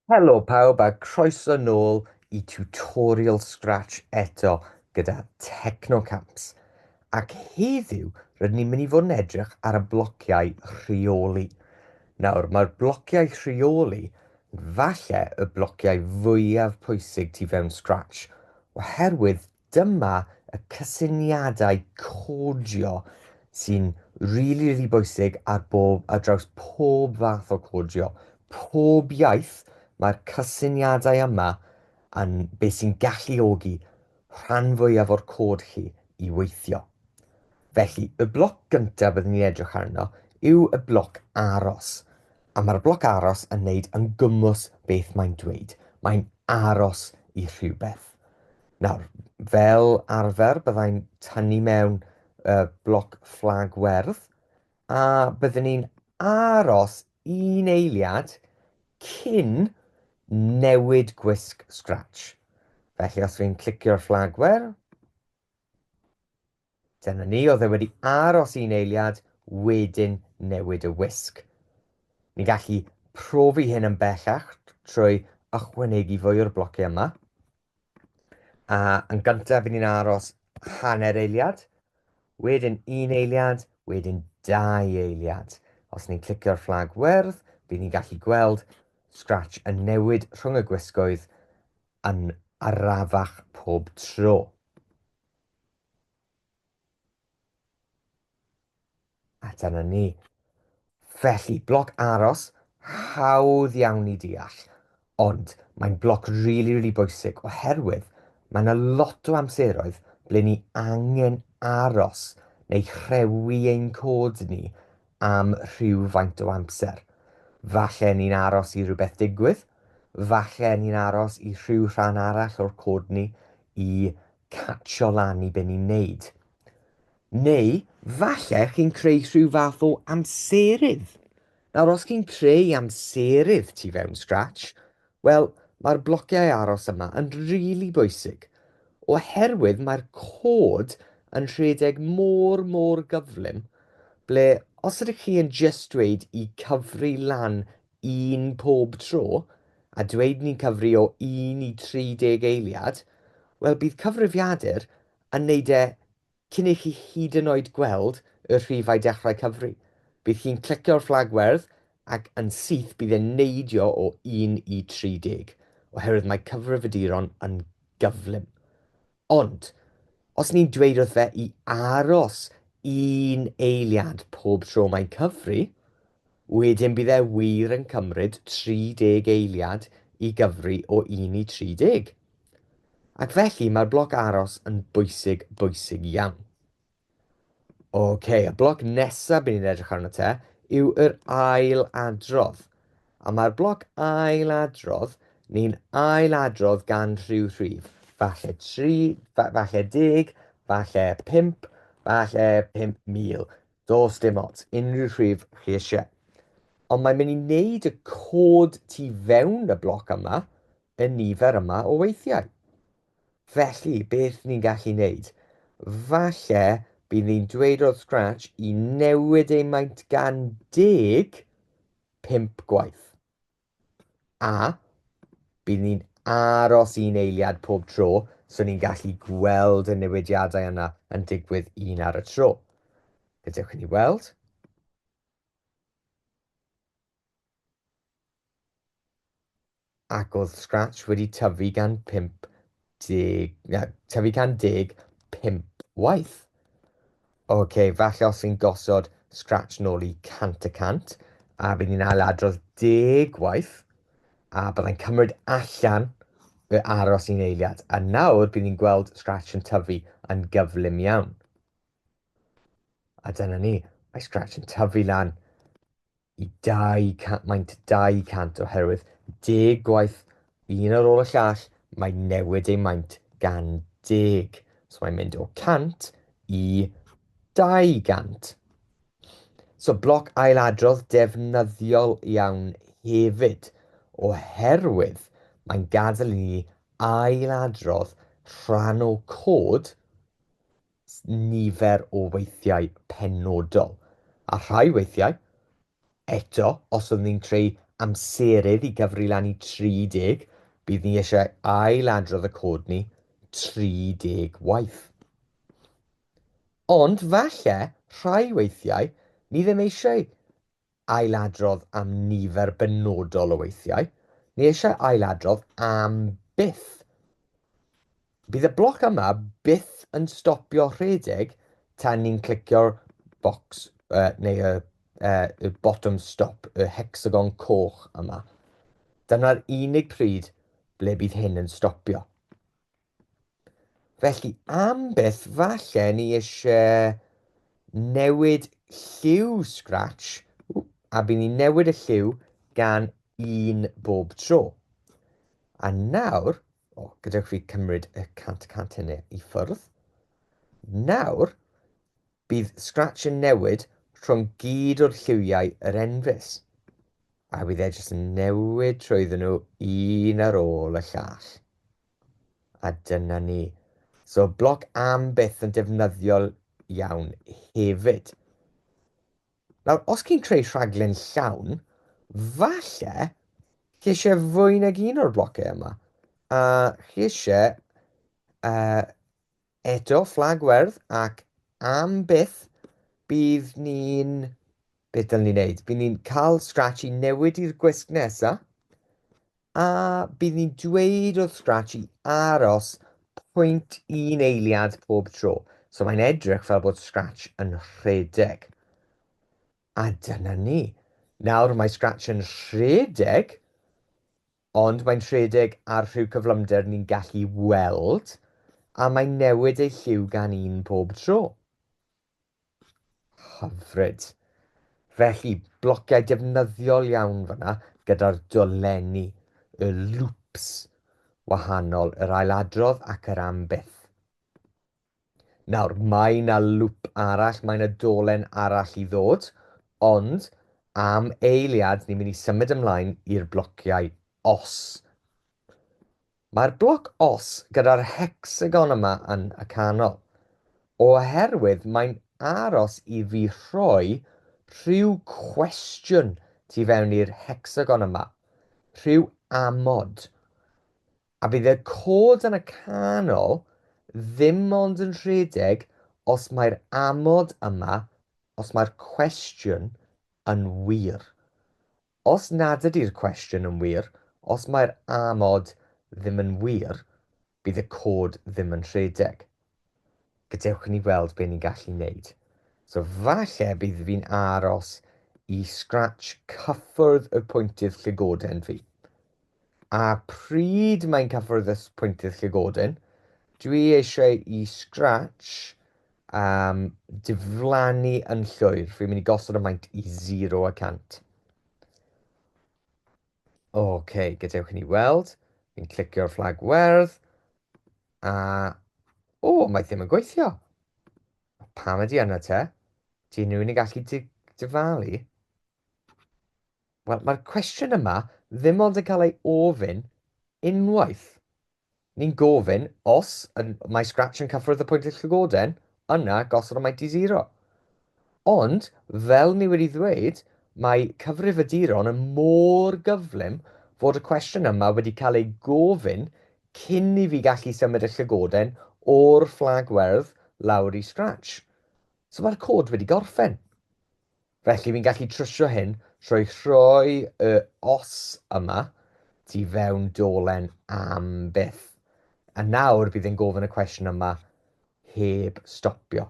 Helo pawb a croeso nôl i Tutorial Scratch eto gyda Technocamps. Ac heddiw rydyn ni'n mynd i fod yn edrych ar y blociau rheoli. Nawr, mae'r blociau rheoli falle y blociau fwyaf pwysig tu fewn Scratch, oherwydd Dyma y cysyniadau codio sy'n rili rili bwysig ar bob, ar draws pob fath o codio. Pob iaith, mae'r cysyniadau yma yn beth sy'n galluogi rhan fwyaf o'r cod chi i weithio. Felly, y bloc gyntaf byddwn ni'n edrych arno yw y bloc aros. A mae'r bloc aros yn neud yn gymwys beth mae'n dweud. Mae'n aros i rhywbeth. Nawr, fel arfer, byddai'n tynnu mewn y bloc fflag werdd, a byddwn ni'n aros un eiliad cyn newid gwisg Scratch. Felly, os fi'n clicio'r fflag werdd, dyna ni, oedd e wedi aros un eiliad, wedyn newid y wisg. Ni'n gallu profi hyn yn bellach trwy ychwanegu fwy o'r blociau yma. A yn gyntaf, bydd ni'n aros hanner eiliad, wedyn un eiliad, wedyn dau eiliad. Os ni'n clicio'r fflag werdd, bydd ni'n gallu gweld Scratch yn newid rhwng y gwisgoedd yn arafach pob tro. A dyna ni. Felly, bloc aros, hawdd iawn i deall. Ond mae'n bloc rili, really, rili really bwysig oherwydd mae yna lot o amseroedd ble ni angen aros neu rhewi ein cod ni am rhywfaint o amser. Falle ni'n aros i rhywbeth digwydd, falle ni'n aros i rhyw rhan arall o'r cod ni i catsio lan i be ni'n neud. Neu falle chi'n creu rhyw fath o amserydd. Nawr, os chi'n creu amserydd tu fewn Scratch, wel, mae'r blociau aros yma yn rili really bwysig, oherwydd mae'r cod yn rhedeg mor, mor gyflym, ble os ydych chi yn just dweud i cyfri lan un pob tro, a dweud ni'n cyfri o 1 i 30 eiliad, wel, bydd cyfrifiadur yn neud e cyn i chi hyd yn oed gweld y rhifau dechrau cyfri. Bydd chi'n clicio'r fflag werdd ac yn syth bydd e'n neidio o 1 i 30, oherwydd mae cyfrifiaduron yn gyflym. Ond, os ni'n dweud wrth fe i aros un eiliad pob tro mae'n cyfri, wedyn bydd e wir yn cymryd 30 eiliad i gyfri o 1 i 30. Ac felly mae'r bloc aros yn bwysig, bwysig iawn. Oce, y bloc nesaf bydd ni'n edrych arno te yw yr ail adrodd. A mae'r bloc ail adrodd, ni'n ail adrodd gan rhyw rhif. Falle 3, falle 10, falle 5, falle 5,000. Does dim ots, unrhyw rhif chi eisiau. Ond mae'n mynd i wneud y cod tu fewn y bloc yma y nifer yma o weithiau. Felly, beth ni'n gallu wneud? Falle bydd ni'n dweud wrth Scratch i newid ei maint gan deg pump gwaith. A bydd ni'n aros un eiliad pob tro, so ni'n gallu gweld y newidiadau yna yn digwydd un ar y tro. Gadewch i ni weld. Ac oedd Scratch wedi tyfu gan 50, na, tyfu gan 15 waith. Oce, okay, falle os fi'n gosod Scratch nôl i 100%, a bydd ni'n ailadrodd 10 gwaith, a byddai'n cymryd allan y aros un eiliad. A nawr bydd ni'n gweld Scratch yn tyfu yn gyflym iawn. A dyna ni, mae Scratch yn tyfu lan i 200, maint 200 oherwydd deg gwaith un ar ôl y llall, mae'n newid ei maint gan deg. So mae'n mynd o 100 i 200. So bloc ailadrodd defnyddiol iawn hefyd, oherwydd mae'n gadael i ni ailadrodd rhan o cod nifer o weithiau penodol. A rhai weithiau, eto, os oeddwn ni'n creu amserydd i gyfri lan i 30, bydd ni eisiau ailadrodd y cod ni 30 waith. Ond falle, rhai weithiau, ni ddim eisiau ailadrodd am nifer benodol o weithiau, ni eisiau ailadrodd am byth. Bydd y bloc yma byth yn stopio rhedeg tan ni'n clicio'r bocs, neu y, y bottom stop, y hecsagon coch yma. Dyna'r unig pryd ble bydd hyn yn stopio. Felly, am byth, falle ni eisiau newid lliw Scratch, a bydd ni'n newid y lliw gan un bob tro. A nawr, o, gadewch fi cymryd y 100% hynny i ffwrdd. Nawr, bydd Scratch yn newid rhwng gyd o'r lliwiau yr enfys. A bydd e jyst yn newid trwyddyn nhw un ar ôl y llall. A dyna ni. So, bloc am byth yn defnyddiol iawn hefyd. Nawr, os chi'n creu rhaglen llawn, falle chi eisiau fwy nag un o'r blociau yma. A chi eisiau eto fflag werdd ac am byth bydd ni'n... Beth dylen ni wneud? Bydd ni'n cael Scratch i newid i'r gwisg nesaf. A bydd ni'n dweud wrth Scratch i aros pwynt un eiliad pob tro. So mae'n edrych fel bod Scratch yn rhedeg. A dyna ni. Nawr mae Scratch yn rhedeg, ond mae'n rhedeg ar rhyw cyflymder ni'n gallu weld, a mae'n newid ei lliw gan un pob tro. Hyfryd. Felly, blociau defnyddiol iawn fyna gyda'r dolenni, y loops wahanol, yr ailadrodd ac yr am byth. Nawr, mae 'na lŵp arall, mae 'na dolen arall i ddod, ond am eiliad ni'n mynd i symud ymlaen i'r blociau os. Mae'r bloc os gyda'r hecsagon yma yn y canol, oherwydd mae'n aros i fi rhoi rhyw cwestiwn tu fewn i'r hecsagon yma, rhyw amod. A bydd y cod yn y canol ddim ond yn rhedeg os mae'r amod yma, os mae'r cwestiwn yn wir. Os nad ydy'r cwestiwn yn wir, os mae'r amod ddim yn wir, bydd y cod ddim yn rhedeg. Gadewch i ni weld be ni'n gallu wneud. So falle bydd fi'n aros i Scratch cyffwrdd y pwyntydd llygoden fi. A pryd mae'n cyffwrdd y pwyntydd llygoden, dwi eisiau i Scratch diflannu yn llwyr. Fi'n mynd i gosod y maint i 0 y 100. OK, gadewch i ni weld. Fi'n clicio'r fflag werdd. A... O, mae ddim yn gweithio. Pam ydy yna te? Di unrhyw un yn gallu difalu? Wel, mae'r cwestiwn yma ddim ond yn cael ei ofyn unwaith. Ni'n gofyn, os yn, mae Scratch yn cyffwrdd y pwynt y llygoden, yna gosod y maint i zero. Ond, fel ni wedi ddweud, mae cyfrifiaduron yn mor gyflym fod y cwestiwn yma wedi cael ei gofyn cyn i fi gallu symud y llygoden o'r fflag werdd lawr i Scratch. So mae'r cod wedi gorffen. Felly fi'n gallu trwsio hyn trwy rhoi y os yma tu fewn dolen am byth. A nawr bydd e'n gofyn y cwestiwn yma heb stopio.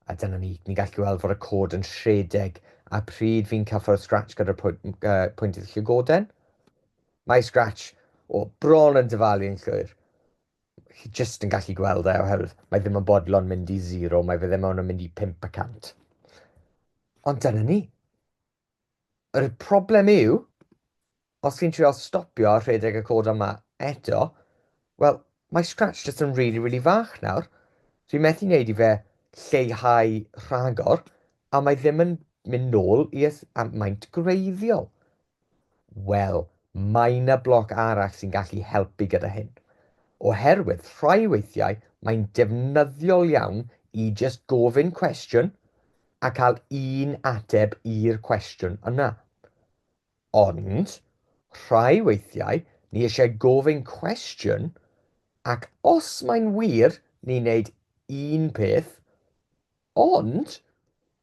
A dyna ni, ni'n gallu weld fod y cod yn rhedeg a pryd fi'n cyffwrdd Scratch gyda'r pwyntydd llygoden, mae Scratch o bron yn dyfalu yn llwyr. Chi jyst yn gallu gweld e oherwydd mae ddim yn bodlon mynd i zero, mae fe ddim ond yn mynd i 5%. Ond dyna ni. Yr problem yw, os chi'n trio stopio a rhedeg y cod yma eto, wel, mae Scratch jyst yn really, really fach nawr. Dwi'n methu wneud i fe lleihau rhagor, a mae ddim yn mynd nôl i maint gwreiddiol. Wel, mae 'na bloc arall sy'n gallu helpu gyda hyn. Oherwydd rhai weithiau mae'n defnyddiol iawn i jyst gofyn cwestiwn a cael un ateb i'r cwestiwn yna. Ond, rhai weithiau, ni eisiau gofyn cwestiwn, ac os mae'n wir, ni'n neud un peth, ond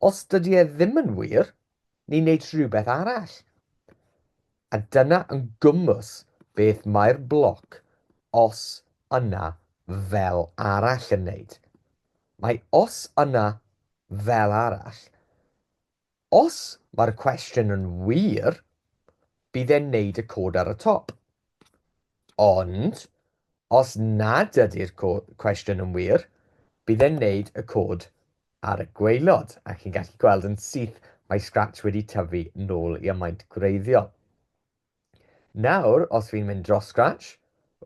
os dydy e ddim yn wir, ni'n neud rhywbeth arall. A dyna yn gwmws beth mae'r bloc os yna fel arall yn neud. Mae os yna fel arall Os mae'r cwestiwn yn wir, bydd e'n neud y cod ar y top. Ond, os nad ydy'r cwestiwn yn wir, bydd e'n neud y cod ar y gwaelod. A chi'n gallu gweld yn syth mae Scratch wedi tyfu nôl i'r maint gwreiddiol. Nawr, os fi'n mynd dros Scratch,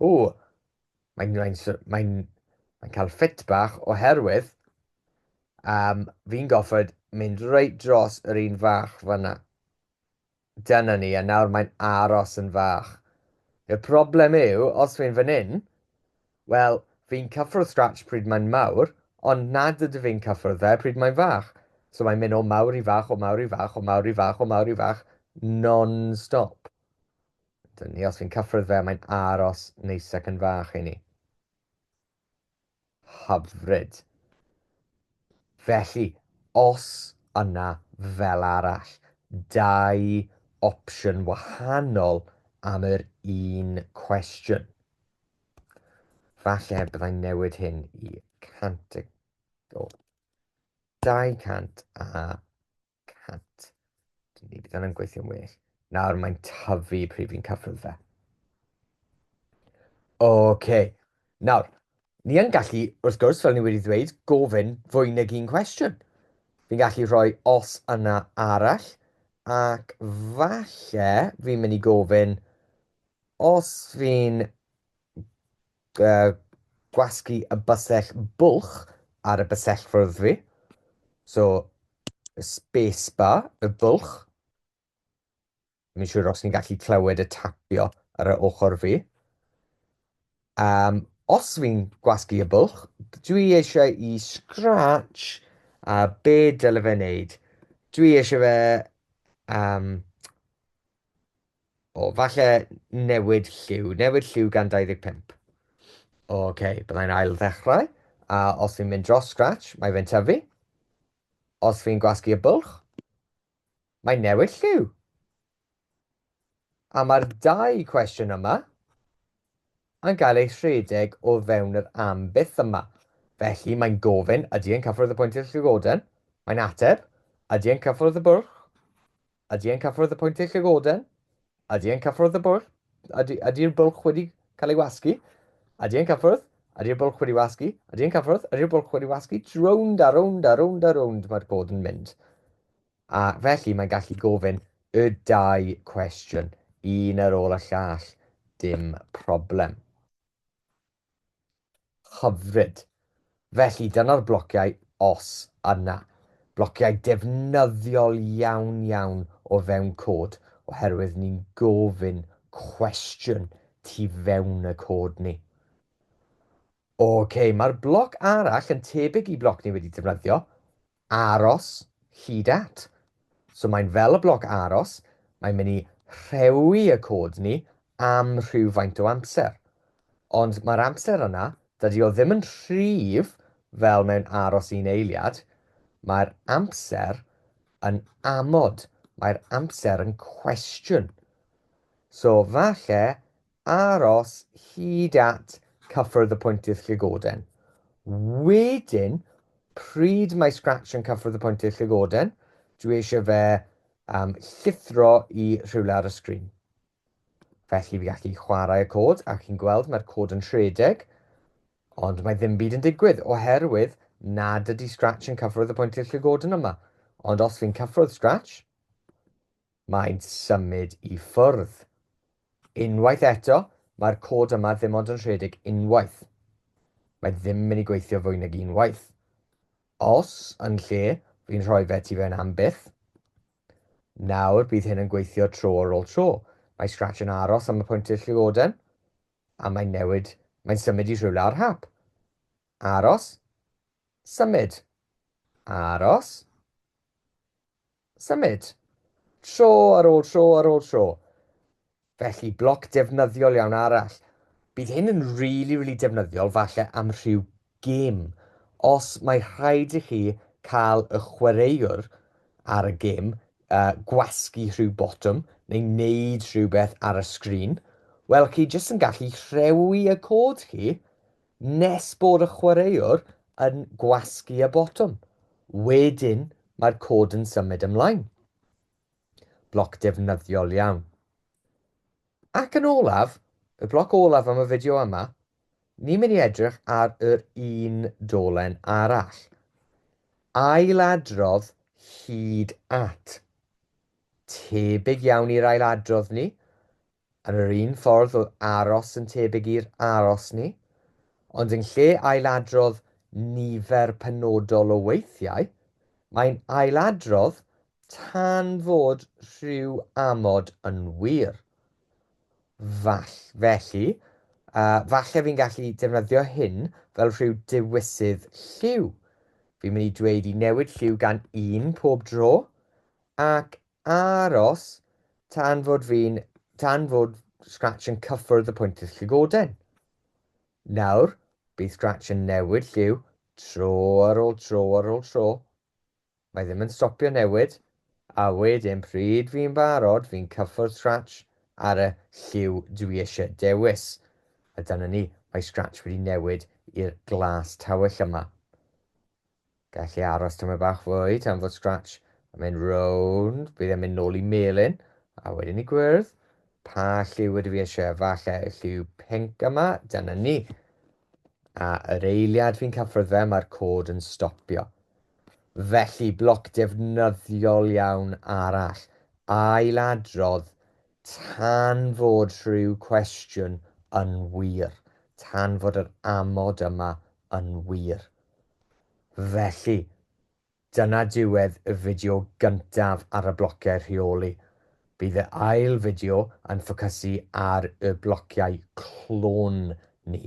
o, Mae'n mae'n mae'n mae'n cael ffit bach oherwydd um, fi'n goffod mynd reit dros yr un fach fyna. Dyna ni, a nawr mae'n aros yn fach. Y problem yw, os fi'n fan hyn, wel, fi'n cyffwrdd Scratch pryd mae'n mawr, ond nad ydw fi'n cyffwrdd fe pryd mae'n fach. So mae'n mynd o mawr i fach, o mawr i fach, o mawr i fach, o mawr i fach, non-stop. Dyna ni, os fi'n cyffwrdd fe, mae'n aros neis ac yn fach i ni. Hyfryd. Felly, os yna fel arall, dau opsiwn wahanol am yr un cwestiwn. Falle byddai'n newid hyn i 100, o, 200 a 100. Dyn ni, bydd hwnna'n gweithio'n well. Nawr mae'n tyfu pryd fi'n cyffwrdd fe. OK. Nawr, ni yn gallu, wrth gwrs, fel ni wedi ddweud, gofyn fwy nag un cwestiwn. Fi'n gallu rhoi os yna arall, ac falle fi'n mynd i gofyn os fi'n gwasgu y bysell bwlch ar y bysellfwrdd fi. So, y space bar, y bwlch. Mi'n siŵr os ni'n gallu clywed y tapio ar y ochr fi. Os fi'n gwasgu y bwlch, dwi eisiau i Scratch a be dyle fe wneud? Dwi eisiau fe um, O, falle newid lliw. Newid lliw gan 25. Oce, okay, byddai'n ail ddechrau. A os fi'n mynd dros Scratch, mae fe'n tyfu. Os fi'n gwasgu y bwlch, mae'n newid lliw. A mae'r dau cwestiwn yma yn cael ei rhedeg o fewn yr am byth yma. Felly mae'n gofyn, ydy e'n cyffwrdd y pwyntiau llygoden? Mae'n ateb, ydy e'n cyffwrdd y bwlch? Ydy e'n cyffwrdd y pwyntiau llygoden? Ydy e'n cyffwrdd y bwlch? Ydy, ydy'r bwlch wedi cael ei wasgu? Ydy e'n cyffwrdd? Ydy'r bwlch wedi wasgu? Ydy e'n cyffwrdd? Ydy'r bwlch wedi wasgu? Rownd a rownd a rownd a rownd mae'r cod yn mynd. A felly mae'n gallu gofyn y dau cwestiwn, un ar ôl y llall, dim problem. Hyfryd. Felly, dyna'r blociau os yna. Blociau defnyddiol iawn iawn o fewn cod, oherwydd ni'n gofyn cwestiwn tu fewn y cod ni. Ok, mae'r bloc arall yn tebyg i bloc ni wedi defnyddio, aros hyd at. So mae'n fel y bloc aros, mae'n mynd i rhewi y cod ni am rhywfaint o amser. Ond mae'r amser yna, dydy o ddim yn rhif fel mewn aros un eiliad, mae'r amser yn amod, mae'r amser yn cwestiwn. So falle Aros hyd at cyffwrdd y pwyntydd llygoden. Wedyn, pryd mae Scratch yn cyffwrdd y pwyntydd llygoden, dwi eisiau fe um, llithro i rhywle ar y sgrin. Felly fi gallu chwarae y cod, a chi'n gweld mae'r cod yn rhedeg, ond mae ddim byd yn digwydd oherwydd nad ydy Scratch yn cyffwrdd y pwyntydd llygoden yma. Ond os fi'n cyffwrdd Scratch, Mae'n symud i ffwrdd. Unwaith eto, mae'r cod yma ddim ond yn rhedeg unwaith. Mae ddim mynd i gweithio fwy nag un waith. Os, yn lle, fi'n rhoi fe tu fewn am byth, nawr bydd hyn yn gweithio tro ar ôl tro. Mae Scratch yn aros am y pwyntiau llygoden, a mae'n newid, mae'n symud i rhywle ar hap. Aros, symud. Aros, Symud. Tro ar ôl tro ar ôl tro. Felly, bloc defnyddiol iawn arall. Bydd hyn yn rili, rili defnyddiol falle am rhyw gêm. Os mae rhaid i chi cael y chwaraewr ar y gêm uh, gwasgu rhyw botwm neu wneud rhywbeth ar y sgrin, wel chi jyst yn gallu rhewi y cod chi nes bod y chwaraewr yn gwasgu y botwm. Wedyn mae'r cod yn symud ymlaen. Bloc defnyddiol iawn. Ac yn olaf, y bloc olaf am y fideo yma, ni'n mynd i edrych ar yr un dolen arall. Ailadrodd hyd at. Tebyg iawn i'r ailadrodd ni, Yn yr un ffordd oedd aros yn tebyg i'r aros ni, ond yn lle ailadrodd nifer penodol o weithiau, mae'n ailadrodd tan fod rhyw amod yn wir. Fall, felly, uh, falle fi'n gallu defnyddio hyn fel rhyw dewisydd lliw. Fi'n mynd i dweud i newid lliw gan un pob dro, ac Aros tan fod fi'n... tan fod Scratch yn cyffwrdd y pwyntydd llygoden. Nawr, bydd Scratch yn newid lliw tro ar ôl tro ar ôl tro. Mae ddim yn stopio newid, a wedyn pryd fi'n barod, fi'n cyffwrdd Scratch ar y lliw dwi eisiau dewis. A dyna ni, mae Scratch wedi newid i'r glas tywyll yma. Gallu aros tymed bach fwy tan fod Scratch yn mynd rownd. Bydd e'n mynd nôl i melyn a wedyn i gwyrdd. Pa lliw ydw i eisiau? Falle y lliw pinc yma. Dyna ni. A yr eiliad fi'n cyffwrdd fe, mae'r cod yn stopio. Felly, bloc defnyddiol iawn arall. Ailadrodd tan fod rhyw cwestiwn yn wir. Tan fod yr amod yma yn wir. Felly, dyna diwedd y fideo gyntaf ar y blociau rheoli. Bydd y ail fideo yn ffocysu ar y blociau clôn ni,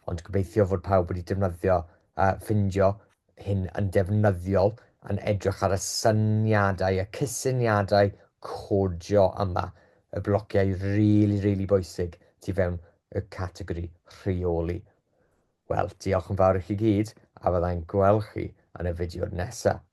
ond gobeithio fod pawb wedi defnyddio, uh, ffindio hyn yn defnyddiol yn edrych ar y syniadau, y cysyniadau codio yma, y blociau rili, rili bwysig tu fewn y categori rheoli. Wel, diolch yn fawr i chi gyd, a fyddai'n gweld chi yn y fideo nesaf.